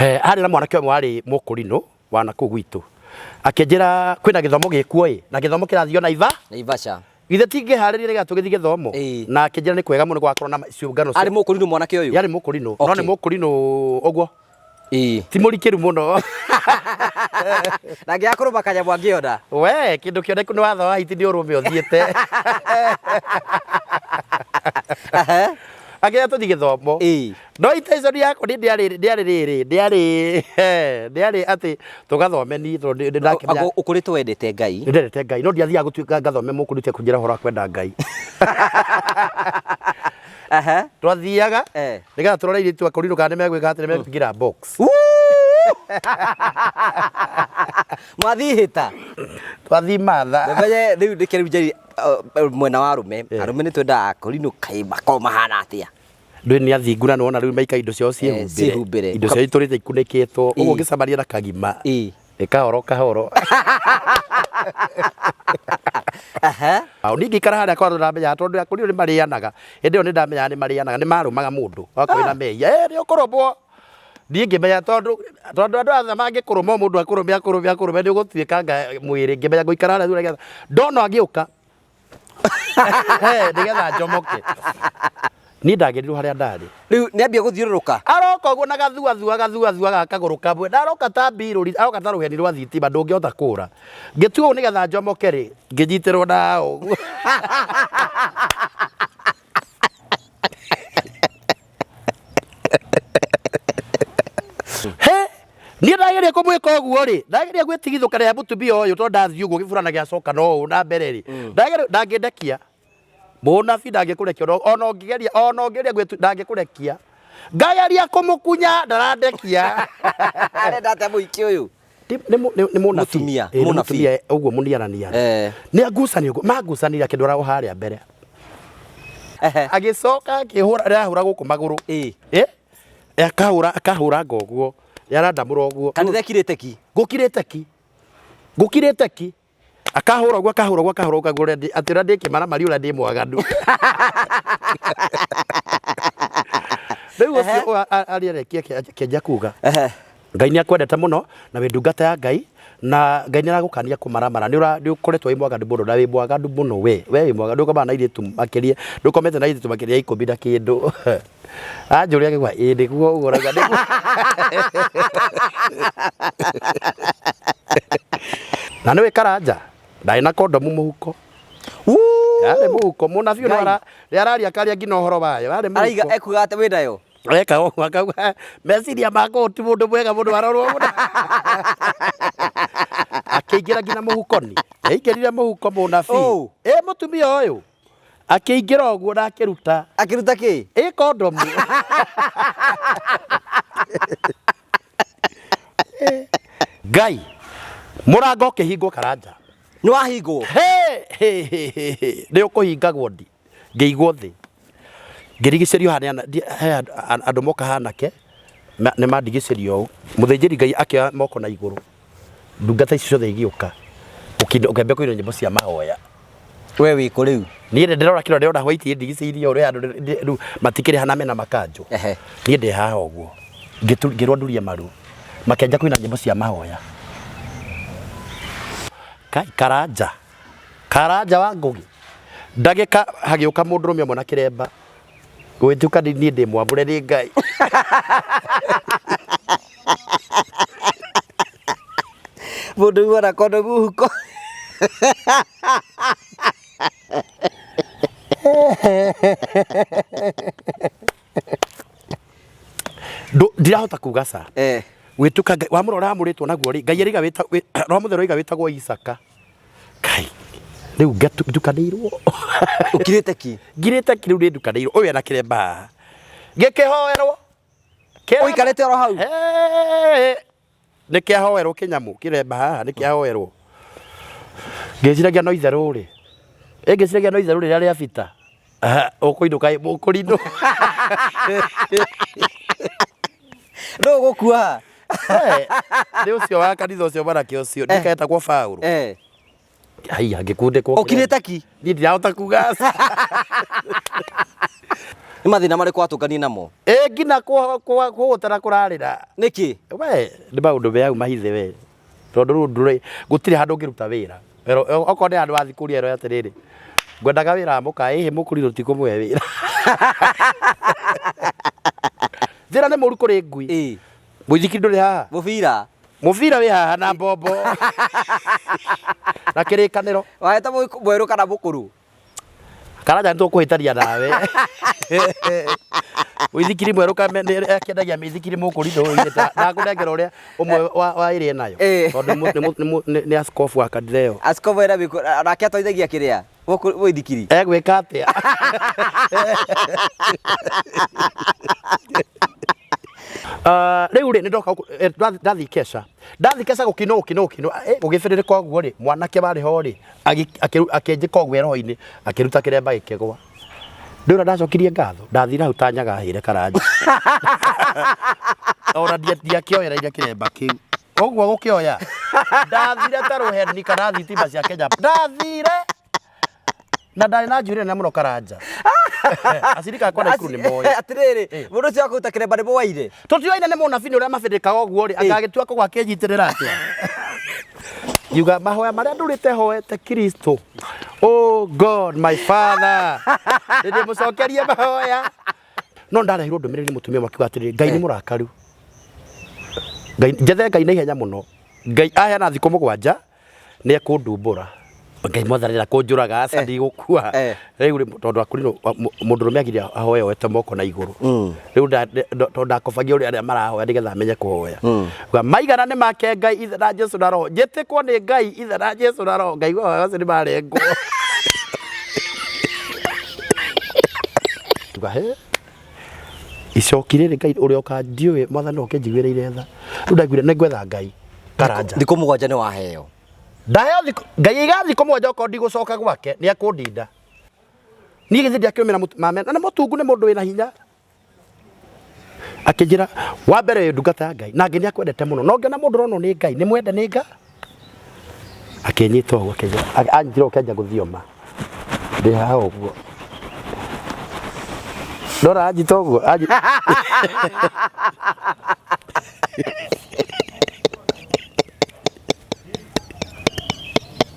He, harĩ na mwanake ũmwe warĩ mũkũrinũ wa nakũu gwitũ akĩnjĩra kwĩna gĩthomo gĩkuo ĩ na gĩthomo kĩrathiĩ Naiva. Naivasha. Githĩ tingĩharĩria nĩgetha tũgĩthiĩ gĩthomo? Ĩĩ. Na akĩnjĩra nĩ kwega mũno gwakorwo na ciũngano Arĩ mũkũrinũ mwanake ũyũ? Yarĩ mũkũrinũ no nĩ mũkũrinũ ũguo. Ĩĩ. Ti mũrikĩru mũno. Na angĩaga kũrũma kanyamũ angĩona. We kĩndũ kĩoneku nĩ watho wa hiti nĩ ũrũme ũthiĩte. Akĩra tũthiĩ gĩthomo. Ĩĩ. No intention yakwa niĩ ndĩarĩ ndĩarĩ rĩrĩ ndĩarĩ ndĩarĩ atĩ tũgathome niĩ tondũ nĩ ndakĩmenya. Anga ũkũrĩtwo wendete Ngai. Nĩ ndendete Ngai no ndiathiaga gũtuĩka ngathome mũkũrĩte kũnjĩra ũhoro wa kwenda Ngai. Twathiaga nĩgetha tũrore airĩtu a kũrinũ kana nĩ megwĩka atĩ nĩ megũingĩra box. Mwathiĩ hĩta. Twathiĩ matha. Menye rĩu nĩkĩo rĩu njeri mwena wa arũme. Arũme nĩ twendaga kũrinũ kaĩ makoragwo mahana atĩa. Ndũĩ nĩ athingu na nĩwona rĩu maika indo ciao Eh, ciĩhumbĩre. ciĩhumbĩre. Indo ciao itũrĩte ikunĩkĩtwo. Ũguo ũngĩcemania na kagima. Nĩ kahoro kahoro. Au niĩ ngĩikara harĩa kwa ndamenyaga tondũ akũrinũ nĩ marĩanaga. Hĩndĩ ĩyo nĩ ndamenyaga nĩ marĩanaga, nĩ marũmaga mũndũ wakorwo wĩna mehia. Eh, nĩ ũkũrũmwo. Niĩ ngĩmenya tondũ tondũ andũ othe mangĩkũrũma o mũndũ akũrũme akũrũme akũrũme nĩ ũgũtuĩkanga mwĩrĩ. Ngĩmenya ngũikara harĩa thutha nĩgetha ndona agĩũka nĩgetha njomoke. Niĩ ndagĩrirwo harĩa ndarĩ. Rĩu nĩ ambia gũthiũrũrũka. Aroka ũguo na gathuathua gathuathua ga kagũrũ kamwe na aroka ta mbirũri aroka ta rũheni rwa thitima ndũngĩhota kũra. Ngĩtua ũũ nĩgetha njomoke rĩ, ngĩnyitĩrwo na ũguo. He, niĩ ndageria kũmwĩka ũguo rĩ, ndageria gwĩtigithũkana ya mũtumia ũyũ tondũ ndathiĩ ũguo gĩburana gĩacoka no ũũ na mbere rĩ, ndageria ndangĩndekia. Mũnabi ndangĩkũrekia ona ũngĩgeria ona ũngĩgeria gwĩtu ndangĩkũrekia. Ngageria kũmũkunya ndarandekia. Arenda atĩa mũhiki ũyũ? Nĩ nĩ mũnabii. Mũtumia, Ĩĩ, nĩ mũnabii. mũtumia ũguo mũniaraniara. Nĩ angucanio ũguo, mangucanire akĩndwara o harĩa mbere. Agĩcoka akĩhũra, arahũra gũkũ magũrũ. Ĩ? Akahũra akahũranga ũguo. Nĩarandamũra ũguo. Kanitha ĩkirĩte ki. Gũkirĩte ki. Gũkirĩte ki. Akahũra ũguo akahũra ũguo akahũra ũguo akahũra ũguo atĩ ũrĩa ndĩ kĩmaramari ũrĩa ndĩ mwaganu. Rĩu ũcio arĩa arekia akĩanjia kuga. Ngai nĩ akwendete mũno na wĩ ndungata ya Ngai na Ngai nĩ aragũkania kũmaramara nĩ ũra- nĩ ũkoretwo wĩ mwaganu mũno na wĩ mwaganu mũno we we wĩ mwaganu ndũkomaga na airĩtu makĩria ndũkomete na airĩtu makĩria ya ikũmi na kĩndũ. Anjũria akĩgwa ĩĩ nĩguo ũguo ũrauga nĩguo. Na nĩũĩ Karanja ndarĩ na kondomu mũhuko. Yarĩ mũhuko mũnabii ũyũ Ngai. nĩ araria karia nginya ũhoro wayo yarĩ Araiga mũhuko. ekuga atĩ wĩnayo. Eka ũguo akauga meciria makwa ti mũndũ mwega mũndũ arorwo mũno. Akĩingĩra nginya mũhukoni. Aingĩrire mũhuko mũnabii. Oh. Ĩ mũtumia ũyũ akĩingĩra ũguo na akĩruta. Akĩruta kĩ? Ĩ kondomu. Ngai mũrango ũkĩhingwo Karanja. Nĩ wahingwo? He, he, he, he, he. Nĩ ũkũhingagwo ndi. Ngĩigwo thĩ. Ngĩrigicĩrio haha nĩ he andũ moka hanake nĩ mandigicĩrio ũũ. Mũthĩnjĩri Ngai akĩoya moko na igũrũ. Ndungata icio ciothe igĩũka. Ũkĩambia kũina nyĩmbo cia mahoya. We wĩ kũ rĩu? Niĩ nĩ ndĩrora kĩrĩa ndĩrona white ĩndigicĩirie ũũ andũ rĩu matikĩrĩ hana mena makanjũ. Niĩ ndĩ haha ũguo. Ngĩrwo ndurie maru. Makĩanjia kũina nyĩmbo cia mahoya. Kai Karanja. Karanja wa Ngũgĩ. Ndagĩka hagĩũka mũndũrũme ũmwe na kĩremba. Gwĩtuka niĩ ndĩ mwamũre nĩ Ngai. Mũndũ uga na kondomu mũhuko. Ndirahota kuga ca. Gwĩtuka Ngai wamũrora amũrĩtwo naguo rĩ Ngai arauga Roho Mũtheru arauga wĩtagwo Isaka. Kai rĩu ndukanĩirwo. Ũkirĩte ki? Ngirĩte ki rĩu nĩ ndukanĩirwo ũyũ ena kĩremba haha. Gĩkĩhoerwo. Ũikarĩte oro hau? Nĩ kĩahoerwo kĩnyamũ kĩremba haha nĩ kĩahoerwo. Ngĩciragia no itherũ rĩ. Ĩ ngĩciragia no itherũ rĩrĩa rĩa bita. Ũkũinũka mũkũrinũ. Nũ ũgũkua? Nĩ ũcio wa kanitha ũcio mwanake ũcio ndiketagwo Paũlũ. Haiya ngĩkundĩkwo. Ũkirĩte ki? Niĩ ndirahota kuga aca. Nĩ mathĩna marĩkũ watũnganie namo? Ĩ nginya kũhũtara kũrarĩra. Nĩkĩ? We nĩ maũndũ me hau mahithe we, tondũ rĩu ndũrĩ gũtirĩ handũ ũngĩruta wĩra. Okorwo nĩ handũ wathiĩ kũria ĩrwo atĩrĩrĩ, ngwendaga wĩra wa mũka, ĩhĩ mũkũrinũ tikũmũhe wĩra. Thĩna nĩ mũru kũrĩ ngui. Ĩ. Mũithikiri ndũrĩ haha. Mũbira. Mũbira wĩ haha na mbombo. Na kĩrĩkanĩro. Waheta mwerũ kana mũkũrũ? Karanja nĩ tũkũhĩtania nawe. Mũithikiri mwerũ akĩendagia mĩithikiri mũkũrinũ ndakũnengera ũrĩa ũmwe wa ĩrĩa enayo. Tondũ nĩ askofu wa kanitha ĩyo. Askofu ena nake atwarithagia kĩrĩa? Mũithikiri. Egwĩka atĩa? Rĩu rĩ, nĩ ndoka gũkũ, ndathiĩ keca. Ndathiĩ keca gũkinwo gũkinwo gũkinwo, gũgĩbĩrĩrĩka ũguo rĩ, mwanake warĩ ho rĩ, akĩnjĩka ũguo roho-inĩ, akĩruta kĩremba gĩkĩgwa. Ndũĩ ũrĩa ndacokirie ngatho? Ndathire hau ta nyaga hĩre karanja. Ona ndiakĩoereire kĩremba kĩu. Ũguo gũkĩoya. Ndathire ta rũheni kana thitima cia Kenya. Ndathire na ndarĩ na njuĩrĩ nene mũno karanja. Acirika akwa na Nakuru nĩ moĩ. Atĩrĩrĩ, mũndũ ũcio wakũruta kĩremba nĩ mwoire? Tũtioaine nĩ mũnabii nĩ ũrĩa mabĩrĩkaga ũguo rĩ, anga agĩtua kũgwa akĩnyitĩrĩra atĩa? Ngiuga mahoya marĩa ndũrĩte hoete Kristo. Oh God, my Father. Ndĩmũcokerie mahoya. No ndarehirwo ndũmĩrĩri nĩ mũtumia makiuga atĩrĩrĩ, Ngai nĩ mũrakaru. Ngai njethe Ngai na ihenya mũno. Ngai aheana thikũ 7 nĩ ekũndumbũra. Ngai mwathani ndakũnjũraga aca ndigũkua. Rĩu rĩ, tondũ akurino mũndũrũme agire ahoe oete moko na igũrũ. Rĩu tondũ ndakobagia ũrĩa arĩa marahoya nĩgetha amenye kũhoya. Uga maigana nĩ make Ngai ithe na Jesu na roho. Njĩtĩkwo nĩ Ngai ithe na Jesu na roho. Ngai wa acio nĩ marengwo. Uga he icoki rĩrĩ Ngai ũrĩa ũka ndiũĩ mwathani oke njiguĩrĩire tha. Rĩu ndaiguire nĩ ngwetha Ngai karanja. Thikũ 7 nĩ waheo. Ndaheo thikũ Ngai aiga thikũ 7 okorwo ndigũcoka gwake nĩ ekũndinda. Niĩ githĩ ndiakĩrũmĩra mame na nĩ mũtungu nĩ mũndũ wĩna hinya. Akĩnjĩra wa mbere wĩ ndungata ya Ngai na Ngai nĩ akwendete mũno no ngĩona mũndũ ũronwo nĩ Ngai nĩ mwende nĩ Ngai. Akĩnyita ũguo akĩnjĩra anyitire ũguo akĩanjia gũthioma. Ndĩ haha ũguo. Ndora anyita ũguo.